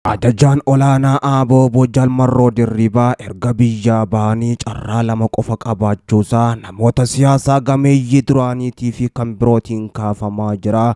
Ajajaan olaanaa ABO Jaal Marroo Dirribaa erga biyyaa ba'anii carraa lama qofa qabaachuusaa namoota siyaasaa gameeyyii duraaniitii fi kan birootiin kaafamaa jira.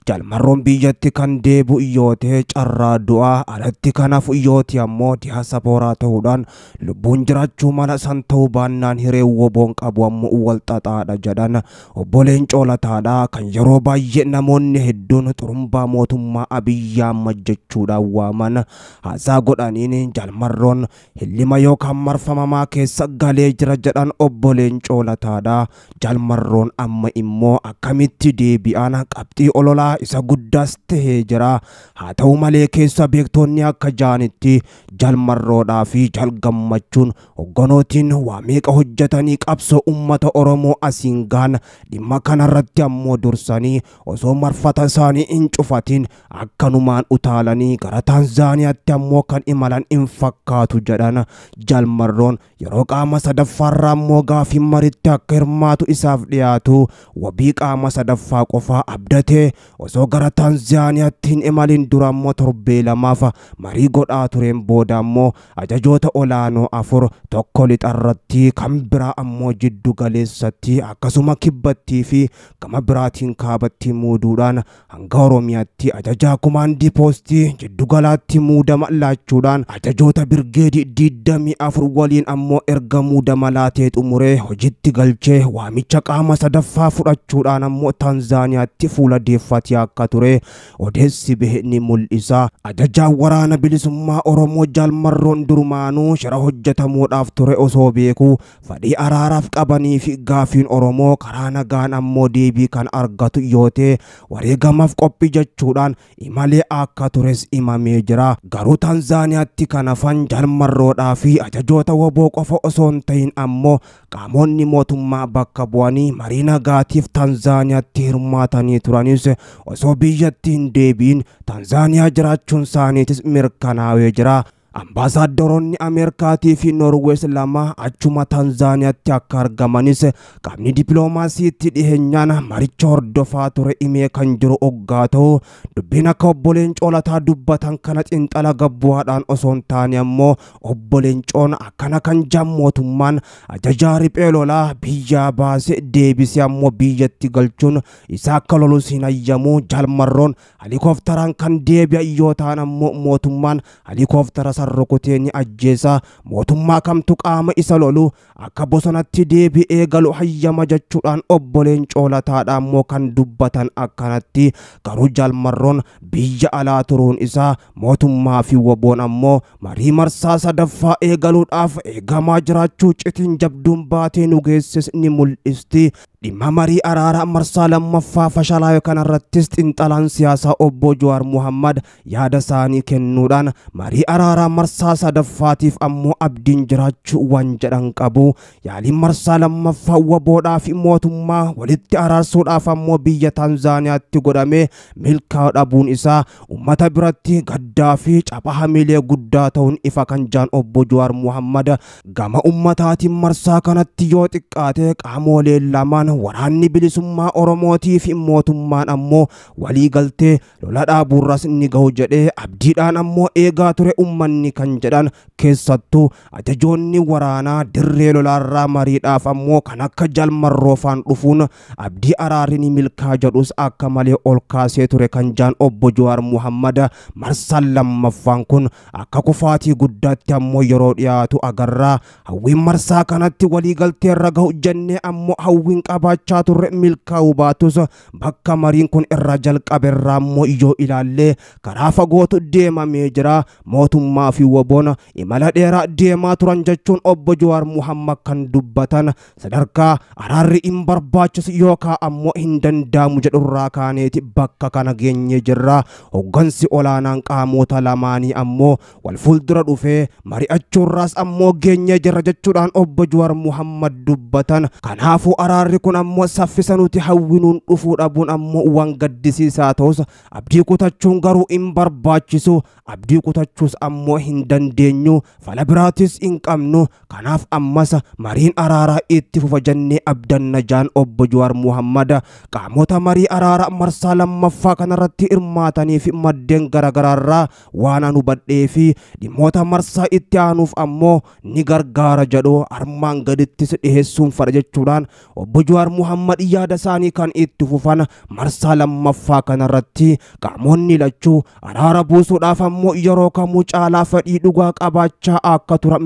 Jaal Marroon biyyatti kan deebi'u yoo ta'e carraa du'aa, alatti kan hafu yoo ta'e ammoo diyaaspooraa ta'uudhaan lubbuun jiraachuu mala, san ta'uu baannaan hiree WBOn qabu ammoo wal xaxaadha jedhan. Obbo Leencoo Lataadha kan yeroo baay'ee namoonni hedduun xurumbaa mootummaa Abiyyi Ahmad jechuudhaan waaman. Haasaa godhaniin Jaal Marroon hillima yookaan marfamamaa keessa galee jira jedhan Obbo Leencoo Lataadha. Jaal Marroon amma immoo akkamitti deebi'an qabxii ololaa isa guddaas tahee jira. Haa ta'u malee keessa beektonni akka jaanitti Jaal Marroodhaa fi Jaal Gammachuun hogganootiin waa meeqa hojjetanii qabsoo uummata Oromoo asiin gahan dhimma kanarratti ammoo dursanii osoo marfata isaanii hin cufatin akkanumaan utaalanii gara Taanzaaniyaatti ammoo kan imalan hin fakkaatu jedhan. Jaal Marroon yeroo qaama sadaffaarraa ammoo gaafii maritti akka hirmaatu isaaf dhiyaatu wabii qaama sadaffaa qofaa abdatee osoo gara Taanzaaniyaatti hin imalin dura ammoo torbee lamaaf marii godhaa tureen booda ammoo ajajoota olaanoo 4, tokko lixarratti, kan biraa ammoo jiddu galeessatti, akkasuma kibbattii fi gama biraatiin kaabatti muuduudhaan hanga Oromiyaatti ajajaa kumaandii poostii jiddu galaatti muudama laachuudhaan ajajoota birgeedii 24 waliin ammoo erga muudama laatee xumuree hojiitti galchee waamicha qaama sadaffaa fudhachuudhaan ammoo Taanzaaniyaatti fuula deeffatee akka ture odeessi bahe ni mul'isa. Ajajaan waraana bilisummaa Oromoo Jaal Marroon durumaanuu shira hojjetamuudhaaf ture osoo beekuu fedhii araaraaf qabanii fi gaafiin Oromoo karaa nagaan ammoo deebii kan argatu yoo ta'e wareegamaaf qophii jechuudhaan imalee akka tures himamee jira. Garuu Taanzaaniyaatti kan hafan Jaal Marroodhaa fi ajajoota WBO qofa osoo hin ta'in ammoo qaamonni mootummaa bakka bu'anii marii nagaatiif Taanzaaniyaatti hirmaatanii turanis osoo biyyatti hin deebiin Taanzaaniyaa jiraachuun isaaniitis mirkanaa'ee jira. Ambaasaaddoroonni Ameerikaatii fi Noorwees lama achuma Taanzaaniyaatti akka argamanis qaamni dippiloomaasiitti dhiheenyaan maricha hordofaa ture himee kan jiru oggaa ta'u, dubbiin akka Obbo Leencoo Lataa dubbatan kana xiinxala gabbu'aadhaan osoo hin taane ammoo Obbo Leencoon akkana kan jaan mootummaan ajajaa riphee lolaa biyyaa baasee deebisee ammoo biyyatti galchuun isa akka lolus hin hayyamu. Jaal Marroon helikoophteraan kan deebi'an yoo ta'an ammoo mootummaan helikoophitera rukutee ni ajjeesa. Mootummaa kamtu qaama isa lolu akka bosonatti deebi'ee galu hayyama jechuudhaan Obbo Leencoo Lataadha ammoo kan dubbatan akkanatti. Garuu Jaal Marroon biyya alaa turuun isaa mootummaa fi WBOn ammoo marii marsaa sadaffaa eegaluudhaaf eegamaa jiraachuu citiin jabduun baatee nu geesses ni mul'isti. Dhimma marii araaraa marsaa lammaffaa fashalaa'e kanarrattis xiinxalaan siyaasaa Obbo Jawaar Muhammad yaada isaanii kennuudhaan marii araaraa marsaa sadaffaatiif ammoo abdiin jiraachuu waan jedhan qabu. Yaaliin marsaa lammaffaa WBOdhaa fi mootummaa walitti araarsuudhaaf ammoo biyya Taanzaaniyaatti godhamee milkaa'uu dhabuun isaa uummata biratti gaddaa fi capha hamilee guddaa ta'uun ifa kan jaan Obbo Jawaar Muhammad gama uummataatiin marsaa kanatti yoo xiqqaate qaamoleen lamaan waraanni bilisummaa Oromootii fi mootummaan ammoo walii galtee lola dhaabuurras ni gahu jedhee abdiidhaan ammoo eegaa ture uummanni kan jedhan, keessattuu ajajoonni waraanaa dirree lolaarraa mariidhaaf ammoo kan akka Jaal Marroofaan dhufuun abdii araarri ni milkaa jedhus akka malee ol kaasee ture kan jaan Obbo Jawaar Muhammad marsaan lammaffaan kun akka kufaatii guddaatti ammoo yeroo dhiyaatu agarraa. Hawwiin marsaa kanatti walii galteerra gahu jennee ammoo hawwiin qabaachaa turre milkaa'uu baatus bakka mariin kun irra jalqaberraa ammoo yoo ilaallee karaa fagootu deemamee jira. Mootummaa fi WBOn imala dheeraa deemaa turan jechuun Obbo Jawaar Muhammad kan dubbatan sadarkaa araarri hin barbaachisu yookaan ammoo hin danda'amu jedhurraa kaaneeti bakka kana geenyee jirra. Hoggansi olaanaan qaamota lamaanii ammoo wal fuuldura dhufee mari'achuurraas ammoo geenyee jirra jechuudhaan Obbo Jawaar Muhammad dubbatan. Kanaafuu araarri kun ammoo saffisa nuti hawwinuun dhufuu dhabuun ammoo waan gaddisiisaa ta'us abdii kutachuun garuu hin barbaachisu. Abdii kutachuus ammoo hin dandeenyu, fala biraatis hin qabnu. Kanaaf ammas mariin araaraa itti fufa jennee abdanna jaan obbo Jawaar Muhammad. Qaamota marii araaraa marsaa lammaffaa kanarratti hirmaatanii fi maddeen garaagaraarraa waan an hubadhee fi dhimmoota marsaa itti aanuuf ammoo ni gargaara jedhu armaan gadittis dhiheessuun fadha jechuudhaan obbo Jawaar Muhammad yaada isaanii kan itti fufan. Marsaa lammaffaa kanarratti qaamonni lachuu araara buusuudhaaf ammoo yeroo kamuu caalaa fedhii dhugaa qabaachaa akka turan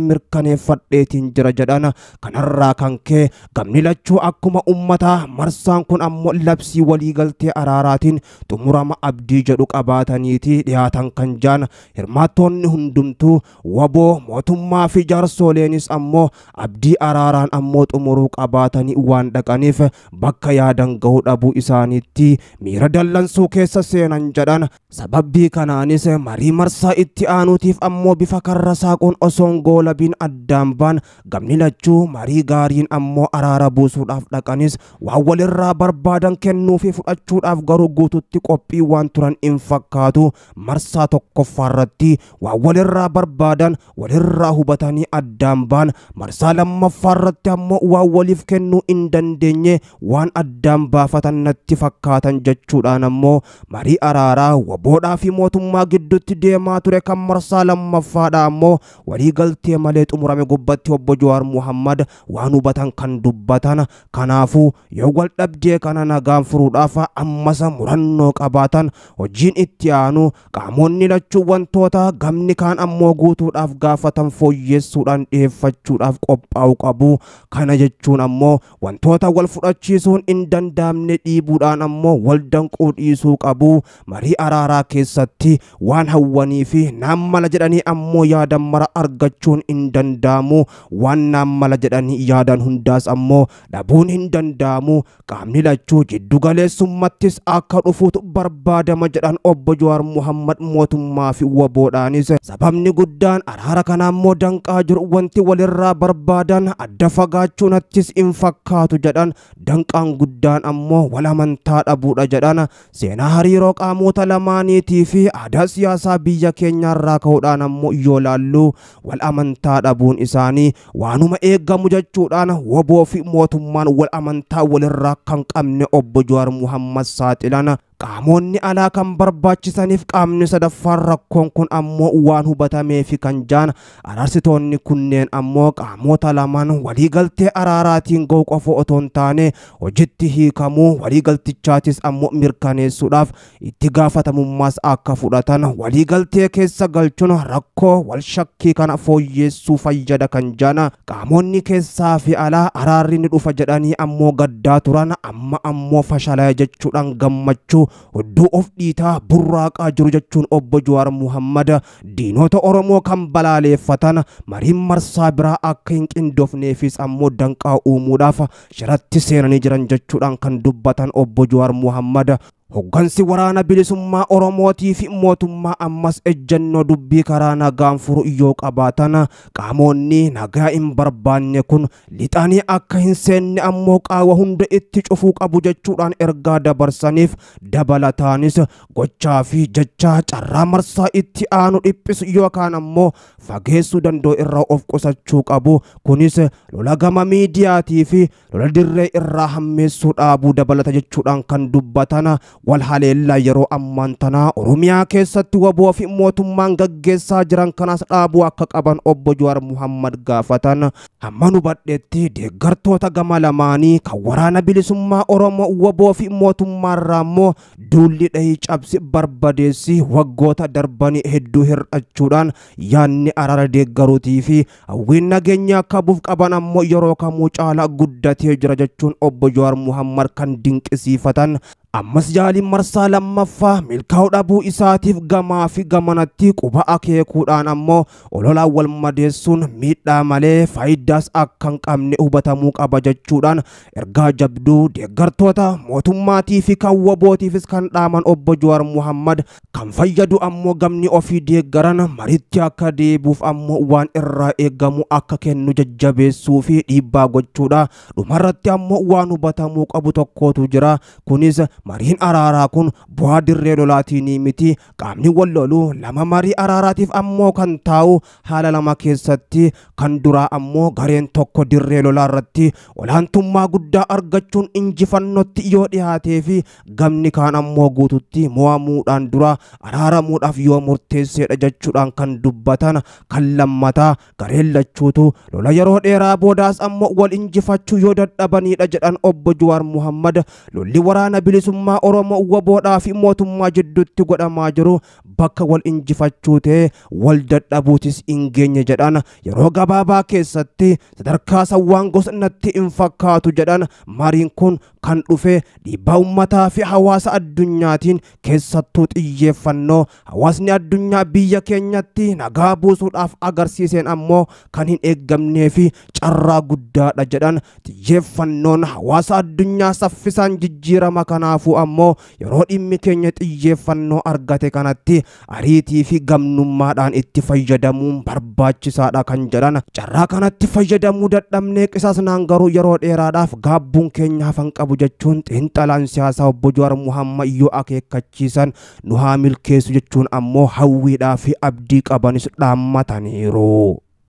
mirkaneeffadheetiin jira jedhan. Kanarraa kan ka'e gamni lachuu akkuma uummataa marsaan kun ammoo labsii waliigaltee araaraatiin xumurama abdii jedhu qabaataniiti dhiyaatan kan jaan. Hirmaattoonni hundumtuu waboo mootummaa fi jaarsoleenis ammoo abdii araaraan ammoo xumuruu qabaatanii waan dhaqaniif bakka yaadan gahuu dhabuu isaaniitti miira dallansuu keessa seenan jedhan. Sababbii kanaanis marii marsaa itti aanuutiif ammoo bifa karra saaquun osoon goolabiin addaan baan. Gamni lachuu marii gaariin ammoo araara buusuudhaaf dhaqanis waan walirraa barbaadan kennuu fi fudhachuudhaaf garuu guututti qophii waan turan hin fakkaatu. Marsaa tokkoffaarratti waan walirraa barbaadan walirraa hubatanii addaan baan. Marsaa lammaffaarratti ammoo waan waliif kennuu hin dandeenye waan addaan baafatan natti fakkaatan jechuudhaan ammoo marii araaraa waboodhaa fi mootummaa gidduutti deemaa ture kan marsaa lammaffaadha ammoo waliigaltee malee xumurame gubbatti obbo Jawaar Muhammad waan hubatan kan dubbatan. Kanaafuu yoo wal dhabdee kana nagaan furuudhaaf ammas murannoo qabaatan hojiin itti aanu qaamonni lachuu wantoota gamni kaan ammoo guutuudhaaf gaafatan fooyyessuudhaan dhiyeeffachuudhaaf qophaa'uu qabu. Kana jechuun ammoo wantoota wal fudhachiisuun hin danda'amne dhiibuudhaan ammoo wal danquu dhiisuu qabu. Marii araaraa keessatti waan hawwanii fi naan mala jedhanii ammoo yaadan mara argachuun hin danda'amu. Waan naan mala jedhanii yaadan hundaas ammoo dhabuun hin danda'amu. Qaamni lachuu jiddu galeessummattis akka dhufuutu barbaadama jedhan obbo Jawaar Muhammad mootummaa fi waboodhaanis. Sababni guddaan araara kana ammoo danqaa jiru wanti walirraa barbaadan adda fagaachuunattis hin fakkaatu jedhan. Danqaan guddaan ammoo wal amantaa dhabuudha jedhan. Seenaa hariiroo qaamota lamaaniitii fi aadaa siyaasaa biyya keenyaarraa ka'uudhaan ammoo yoo laallu wal amantaa dhabuun isaanii waanuma eegamu jechuudhaan waboo fi mootummaan wal amantaa walirraa kan qabne obbo Jawaar Muhammad saaxilan. Qaamonni alaa kan barbaachisaniif qaamni sadaffaan rakkoon kun ammoo waan hubatamee fi kan jaan araarsitoonni kunneen ammoo qaamota lamaan waliigaltee araaraatiin ga'u qofa otoo hin taane hojitti hiikamuu waliigaltichaatis ammoo mirkaneessuudhaaf itti gaafatamummaas akka fudhatan waliigaltee keessa galchuun rakkoo wal shakkii kana fooyyessuu fayyada kan jaan. Qaamonni keessaa fi alaa araarri ni dhufa jedhanii ammoo gaddaa turan amma ammoo fashalaa jechuudhaan gammachuu hudduu of dhiitaa burraaqaa jiru jechuun obbo Jawaar Muhammad diinota Oromoo kan balaaleeffatan mariin marsaa biraa akka hin qindoofneefis ammoo danqaa uumuudhaaf shiratti seenanii jiran jechuudhaan kan dubbatan obbo Jawaar Muhammad. Hoggansi waraana bilisummaa Oromootii fi mootummaa ammas ejjennoo dubbii karaa nagaan furu yoo qabaatan qaamonni nagaa hin barbaanne kun lixanii akka hin seenne ammoo qaawwa hunda itti cufuu qabu jechuudhaan ergaa dabarsaniif. Dabalataanis gochaa fi jechaa carraa marsaa itti aanu dhiphisu yookaan ammoo fageessuu danda'u irraa of qusachuu qabu. Kunis lola gama miidiyaatii fi lola dirree irraa hammeessuu dhaabuu dabalata jechuudhaan kan dubbatan. Wal haleellaa yeroo ammaan tanaa Oromiyaa keessatti waboo fi mootummaan gaggeessaa jiran kanas dhaabuu akka qaban obbo Jawaar Muhammad gaafatan. Hamma nu badheetti deeggartoota gama lamaanii kan waraana bilisummaa Oromoo waboo fi mootummaarraa ammoo duulli dhahii cabsi barbadeessi waggoota darbanii hedduu hir'achuudhaan yaanni araara deeggaruutii fi hawwiin nageenya akka buuf qaban ammoo yeroo kamuu caalaa guddatee jira jechuun obbo Jawaar Muhammad kan dinqisiifatan. Ammas yaaliin marsaa lammaffaa milkaa'uu dhabuu isaatiif gamaa fi gamanatti quba akeekuudhaan ammoo ololaan wal madeessuun miidhaa malee faayidaas akka hin qabne hubatamuu qaba jechuudhaan ergaa jabduu deeggartoota mootummaatii fi kan wabootiifis kan dhaaman obbo Jawaar Muhammad. Kan fayyadu ammoo gamni ofii deeggaran maritti akka deebi'uuf ammoo waan irraa eegamu akka kennu jajjabeessuu fi dhiibbaa gochuudha. Dhumarratti ammoo waan hubatamuu qabu tokkotu jira. Kunis Mariin araaraa kun bu'aa dirree lolaatiin miti. Qaamni wal lolu lama marii araaraatiif ammoo kan taa'u haala lama keessatti. Kan duraa ammoo gareen tokko dirree lolaa irratti olaantummaa guddaa argachuun injifannootti yoo dhiyaatee fi gamni kaan ammoo guututti mo'amuudhaan dura araaramuudhaaf yoo murteesseedha jechuudhaan kan dubbatan. Kan lammataa gareen lachuutu lola yeroo dheeraa boodaas ammoo wal injifachuu yoo dadhabanidha jedhan obbo Jawaar Muhammad. Lolli waraana bilisummaa Oromoo WBOdhaa fi mootummaa jidduutti godhamaa jiru bakka wal injifachuu ta'e wal dadhabuutis hin geenye jedhan. Yeroo gabaabaa keessatti sadarkaa sawwaan gosnatti hin fakkaatu jedhan. Mariin kun kan dhufe dhiibbaa uummataa fi hawaasa addunyaatiin, keessattuu xiyyeeffannoo hawaasni addunyaa biyya keenyatti nagaa buusuudhaaf agarsiiseen ammoo kan hin eeggamnee fi carraa guddaadha jedhan. Xiyyeeffannoon hawaasa addunyaa saffisaan jijjiirama, kanaafuu ammoo yeroo dhimmi keenya xiyyeeffannoo argate kanatti ariitii fi gamnummaadhaan itti fayyadamuun barbaachisaadha kan jedhan. Carraa kanatti fayyadamuu dadhabnee qisaasnaan garuu yeroo dheeraadhaaf gaabbuun keenya hafan qabu jechuun xiinxalaan siyaasaa obbo Jawaar Muhammad yoo akeekkachiisan, nu haa milkeessu jechuun ammoo hawwiidhaa fi abdii qabanis dhaammataniiru.